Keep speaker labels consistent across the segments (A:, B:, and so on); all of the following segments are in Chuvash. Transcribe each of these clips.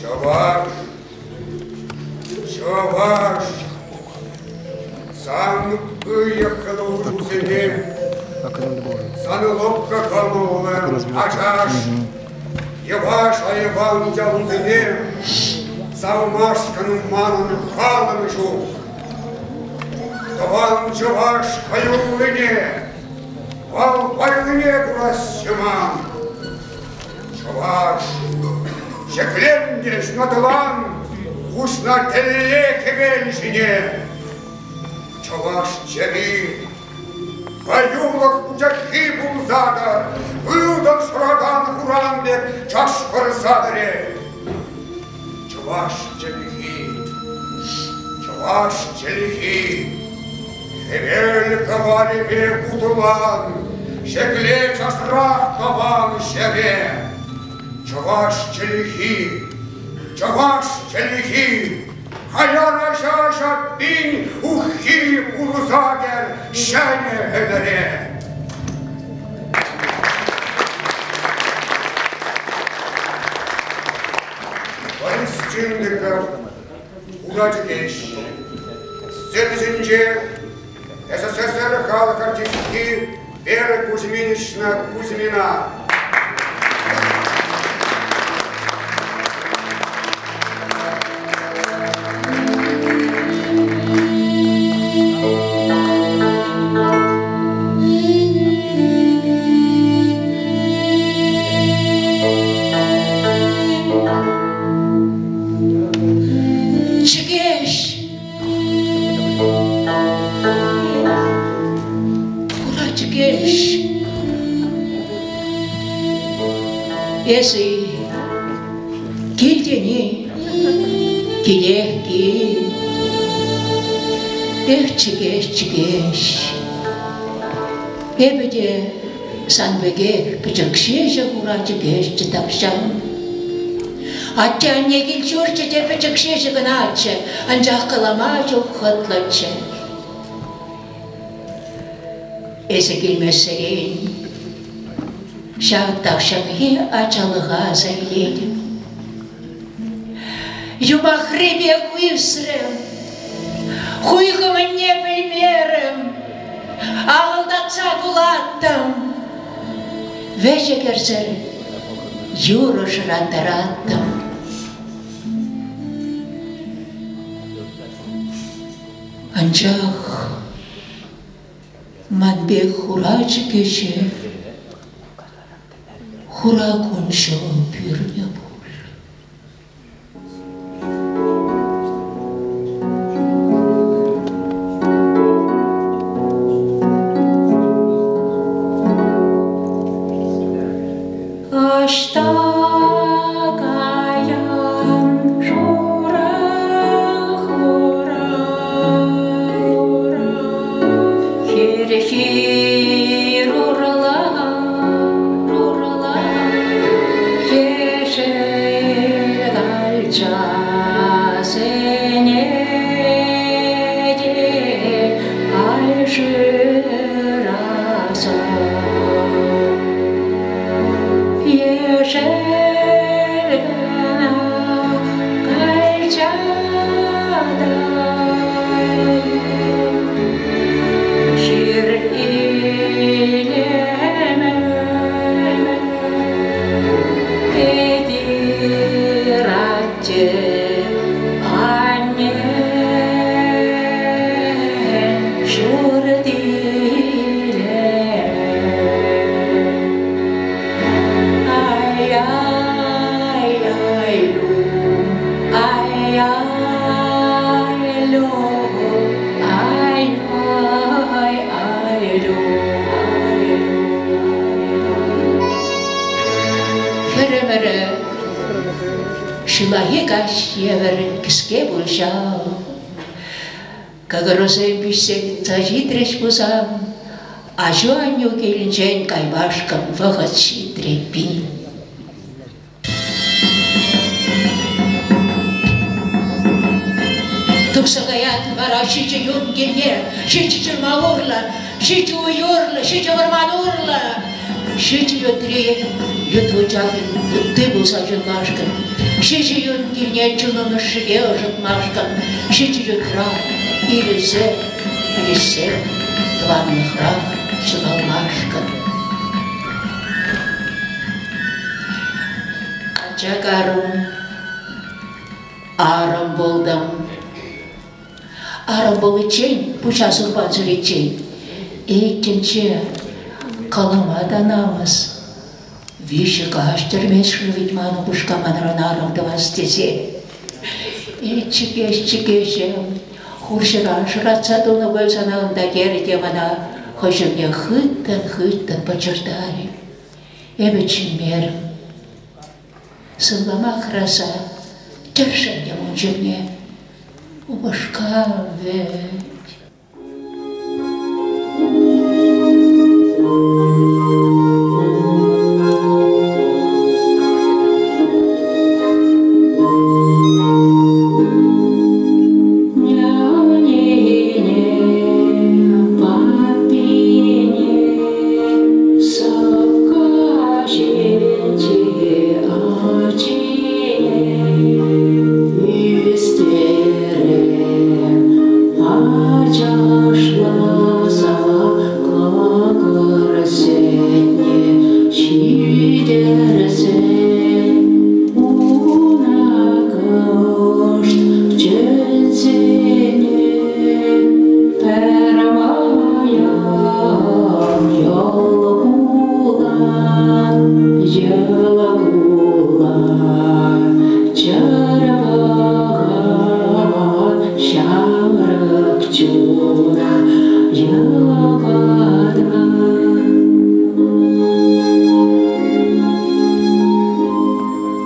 A: Чӑваш, чӑваш, сан ыйӑхлӑ урусене, сан лӑпкӑ кӑмӑллӑ ачаш, йӑваш айӑпан ялусене савмашкӑн манӑн халӑм ҫук. Тӑван чӑваш хӑюллине, вӑл вӑйлине курасчӗ ман. Чӑваш, ҫӗкленнӗ ҫунатӑлан, куҫна тӗлле хӗвел ҫине. Чӑваш чӗри хӑюлӑх пучаххи пулса тӑр, ылтӑн шӑракан хуран пек чашкӑрса вӗрет. Чӑваш чӗлхи, чӑваш чӗлхи, хӗвел кӑварӗпе кутӑлан, ҫӗкле часрах тӑван ҫӗре. Чӑваш чӗлхи, чӑваш чӗлхи, хаяр аҫа ҫаппин уххи пулса кӗр ҫӗнӗ ӗмӗре. Борис Чиндыков, Хура Чӗкеҫ. Сцена ҫинче СССР халӑх артистки Вера Кузьминична Кузьмина.
B: Чӗкеҫ! Хура чӗкеҫ! Эсӗ килтен-и? Килех кил. Эх, чӗкеҫ, чӗкеҫ. Эпӗ те сан пекех пӗчӗкҫеҫӗ хура чӗкеҫчӗ тахҫан. Атте-анне кил-ҫурчӗ те пӗчӗкҫеҫӗ кӑначчӗ, анчах калама ҫук хӑтлӑччӗ. Эсӗ килмессерен ҫав тахҫанхи ачалӑха аса илетӗп. Юмахри пек ӳсрӗм, хуйхӑ мӗнне пӗлмерӗм, ахӑлтатса кулаттӑм. Вӗҫӗ кӗрсӗр юрӑ шӑрантараттӑм. Анчах ман пек хура чӗкеҫе хура кун-ҫул пӳрнӗ пуль. Ӑҫта каян шура хура Хир-хир урла, урла, Ешӗл калчасене те ай шыраса. Ешӗл кӑна калча та Хир илемӗ Этир атте анне ҫур тиле. Ай-ай-ай-лю, ай-ай-лю, ай-ай-ай-лю. Хӗрӗмӗрӗ ҫуллахи каҫ евӗр кӗске пуль ҫав. Кӑкӑрусем пиҫсе тытса ҫитрӗҫ пулсан, аҫу-аннӳ килӗнчен каймашкӑн вӑхӑт ҫитрӗ эппин. Тухса каять вара ҫичӗ юн килне, ҫичӗ ҫырма урлӑ, ҫичӗ уй урлӑ, ҫичӗ вӑрман урлӑ, ҫичӗ ютри Ют вучахӗн вутти пулса ҫунмашкӑн, ҫичӗ юн килне чунӑн ӑшшипе ӑшӑтмашкӑн, ҫичӗ ютра ирӗлсе, пӗтӗҫсе тӑванлӑхра ҫуталмашкӑн. Ача карӑм, арӑм пултӑм. Арӑм пуличчен, пуҫа сурпан сӳреччен, эй, тӗнче, калама та намӑс. Виҫӗ каҫ тӗрмешрӗ вӗт ман упӑшка манран арӑм тӑвас тесе. Эй, чӗкеҫ, чӗкеҫӗм, хурҫӑран шӑратса тунӑ пуль сана унта терӗ те мана хӑй ҫумне хыттӑн-хыттӑн пӑчӑртарӗ. Эпӗ чӗнмерӗм. Сывлама хӑраса тӗршӗнтӗм ун ҫумне. Упӑшка вӗт.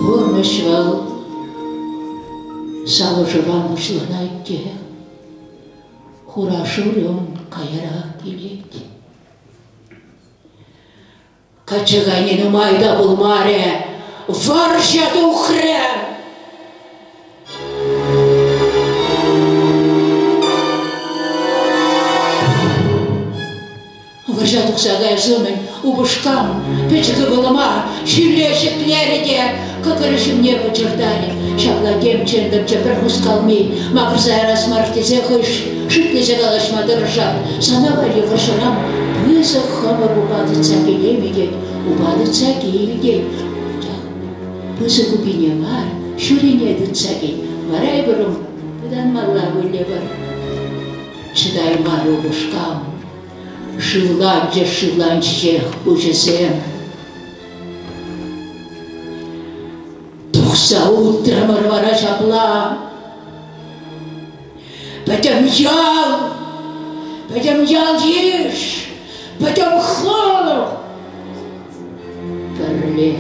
B: Пурнӑҫ вӑл савӑшӑран пуҫланать те хура-шурӗ ун каярах килет. Качча кайни нумай та пулмарӗ, вӑрҫӑ тухрӗ. Вӑрҫа тухса каяс умӗн упӑшкам пӗчӗк ывӑлӑма ҫӳле ҫӗклерӗ те кӑкӑрӗ ҫумне пӑчӑртарӗ. Ҫапла темччен-тӗмччен пӗр хускалми макӑрса ярас мар тесе хӑй шӳтлесе калаҫма тӑрӑшать. Сана валли вӑрҫӑран пысӑк хӑмӑр упа тытса килем-и тет, упа тытса кил тет. Пысӑк упине мар, ҫурине тытса кил. Вара эпир пытанмалла выльӑпӑр. Чӑтаймарӗ упӑшкам. Шывланчӗ, шывланчӗҫех куҫӗсем. Тухса утрӑмӑр вара ҫапла. Пӗтӗм ял, пӗтӗм ял-йыш, пӗтӗм халӑх пӗрле.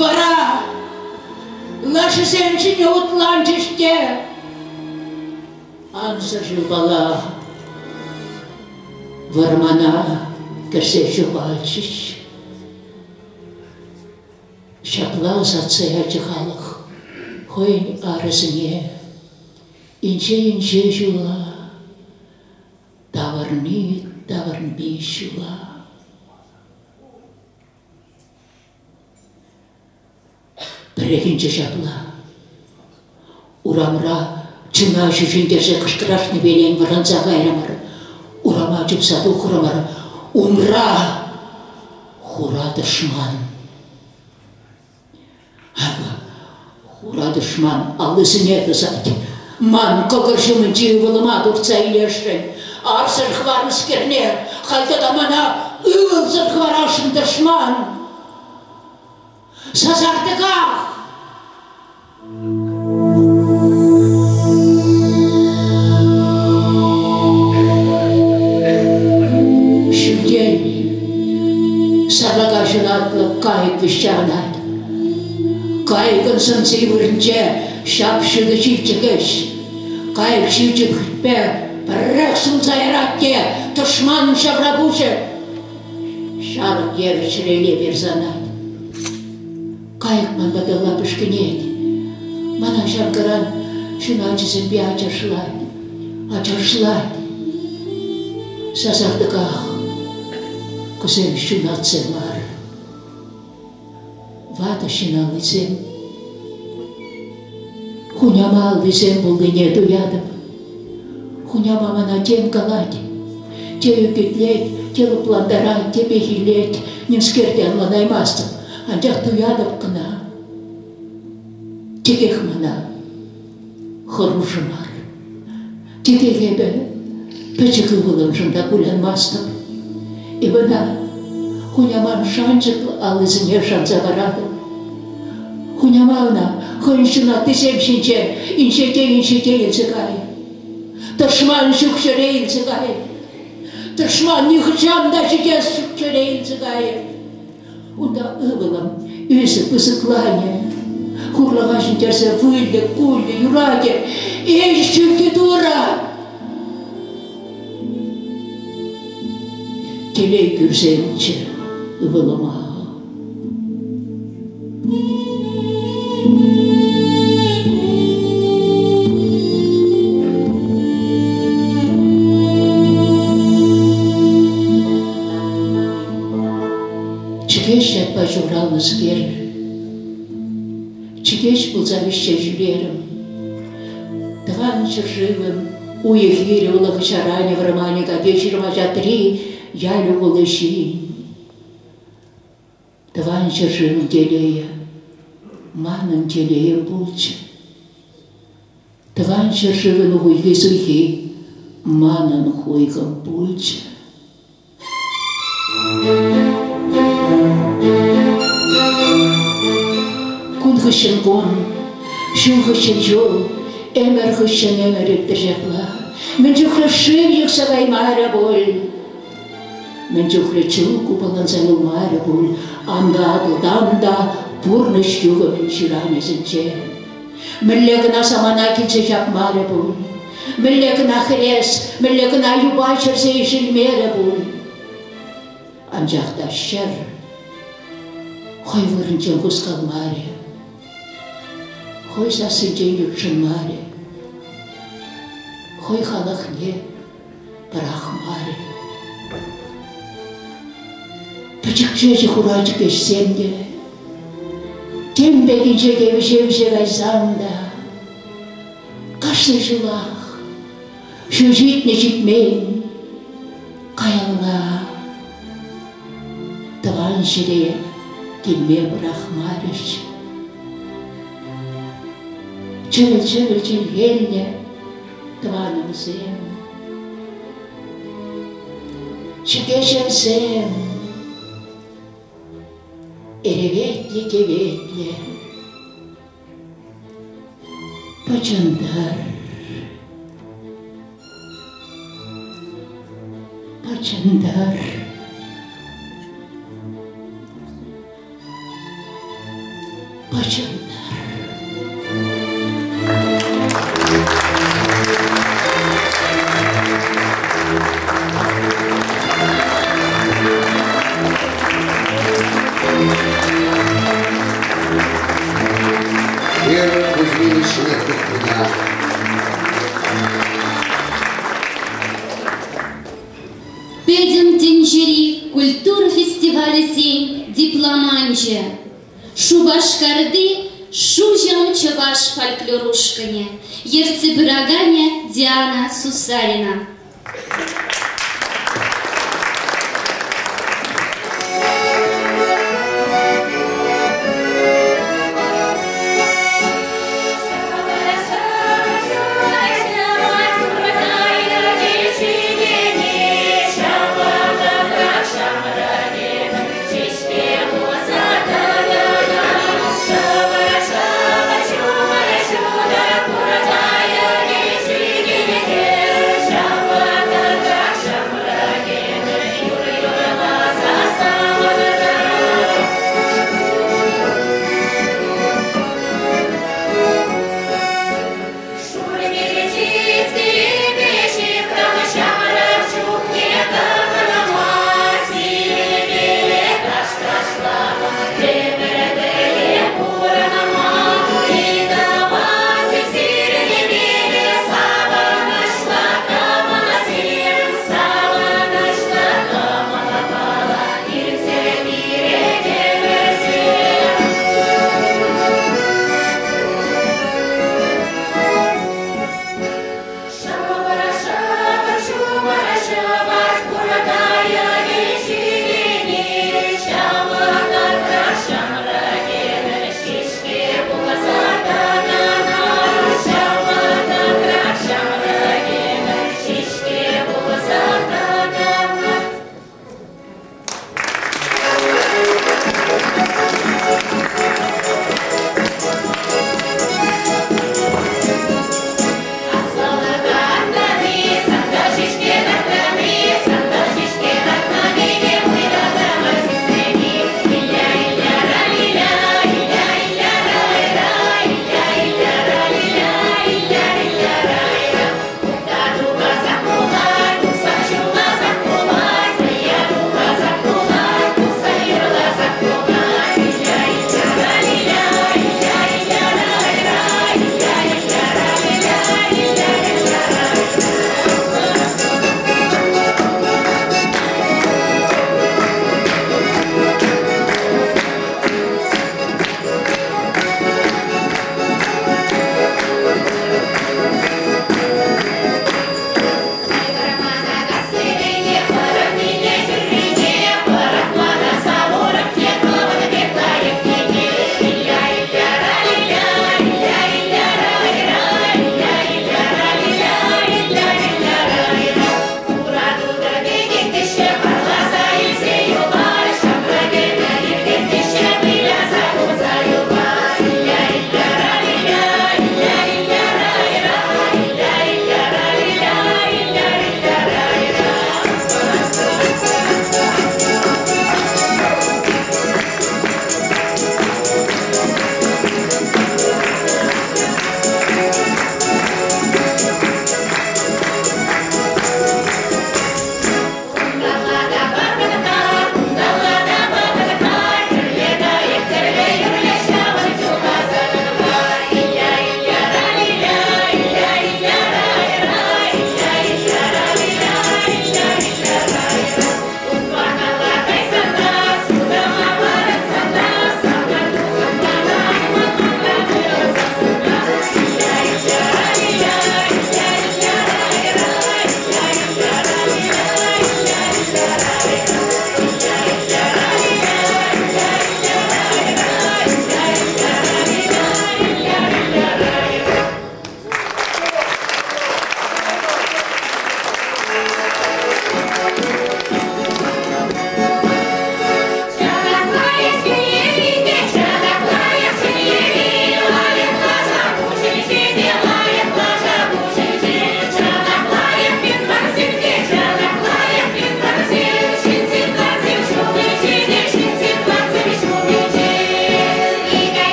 B: Вара лашасем ҫине утланчӗҫ те ансӑр ҫулпала вӑрмана кӗрсе ҫухалчӗҫ. Ҫапла ӑсатса ячӗ халӑх хӑйӗн арӑсене инҫе-инҫе ҫула, тавӑрни-тавӑрми ҫула. Пӗррехинче ҫапла урамра чуна ҫӳҫентерсе кӑшкӑрашнипелен вӑранса кайрӑмӑр. Урама чупса тухрӑмӑр. Умра хура тӑшман. Акӑ хура тӑшман аллисене тӑсать. Ман кӑкӑр ҫумӗнчи ывӑлӑма туртса илесшӗн. Арсӑр хӑварнӑскерне халь тата мана ывӑлсӑр хӑварасшӑн тӑшман. Сасартӑках Ҫӳлтен сарлака ҫунатлӑ кайӑк вӗҫсе анать. Кайӑкӑн сӑмси вырӑнче ҫап-ҫутӑ ҫивчӗкӗҫ. Кайӑк ҫивчӗкпе пӗррех сунса ярать те тӑшман ҫавра пуҫӗ ҫарӑк евӗр чӗреле персе анать. Кайӑк ман паталла пӗшкӗнет. Мана ҫамкаран ҫуначӗсемпе ачашлать, ачашлать. Сасартӑках кусем ҫунатсем мар. Ватӑ ҫын аллисем, хуняма аллисем пулнине туятӑп. Хуняма мана тем калать, те ӳкӗтлет, те лӑплантарать, те пехиллет, нимскер те ӑнланаймастӑп, анчах туятӑп кӑна. Текех мана хӑрушӑ мар. Текех эпӗ пӗчӗк ывӑлӑмшӑн та кулянмастӑп. Эпӗ ӑна хуняман шанчӑклӑ аллисене шанса паратӑп. Хуняма ӑна хӑйӗн ҫунаттисем ҫинче инҫете-инҫете илсе кайӗ. Тӑшман ҫук ҫӗре илсе кайӗ. Тӑшман нихӑҫан та ҫитес ҫук ҫӗре илсе кайӗ. Унта ывӑлӑм ӳсӗ пысӑкланӗ. Хурлӑха ҫӗнтерсе выльӑх, куллӗ, юратӗ. Эй, ҫӳлти Турӑ! Телей кӳрсемччӗ ывӑлӑма. Чӗкеҫ ятпа ҫуралнӑскер, чӗкеҫ пулса вӗҫсе ҫӳрерӗм. Тӑван ҫӗршывӑм уйӗ-хирӗ, улӑх-ҫаранӗ, вӑрманӗ, катечӗ, ҫырма-ҫатри, ялӗ-хули ҫийӗн. Тӑван ҫӗршывӑн телейӗ манӑн телейӗм пулчӗ. Тӑван ҫӗршывӑн хуйхи-суйхи манӑн хуйхӑм пулчӗ. Кун хыҫҫӑн кун, ҫул хыҫҫӑн ҫул, ӗмӗр хыҫҫӑн ӗмӗр иртрӗ ҫапла. Мӗн чухлӗ шыв юхса каймарӗ пуль. Мӗн чухлӗ чул купаланса юлмарӗ пуль анда Атӑлтан та пурнӑҫ юхӑмӗн ҫыранӗсенче. Мӗнле кӑна самана килсе ҫапмарӗ пуль, мӗнле кӑна хӗрес, мӗнле кӑна юпа чӗрсе ишӗлмерӗ пуль. Анчах та ҫӗр хӑй вырӑнчен хускалмарӗ, хӑй сассинчен ютшӑнмарӗ, хӑй халӑхне пӑрахмарӗ. Пӗчӗкҫеҫ хура чӗкеҫсем те тем пек инҫете вӗҫе-вӗҫе кайсан та кашни ҫулах ҫу ҫитнӗ-ҫитмен каялла тӑван ҫӗре килме пӑрахмарӗҫ. Чӗвӗл-чӗвӗл чӗлхеллӗ тӑванӑмсем, чӗкеҫӗмсем, эреветлӗ-теветлӗ пӑчӑнтӑр, пӑчӑнтӑр. Пӑчӑнтӑр.
A: Вера Кузьминична Кухмина.
C: Пӗтӗм тӗнчери культура фестивалӗсен дипломанчӗ, Шупашкарти Шуҫӑм чӑваш фольклор ушкӑнӗ, ертсе пыраканӗ Диана Сусарина.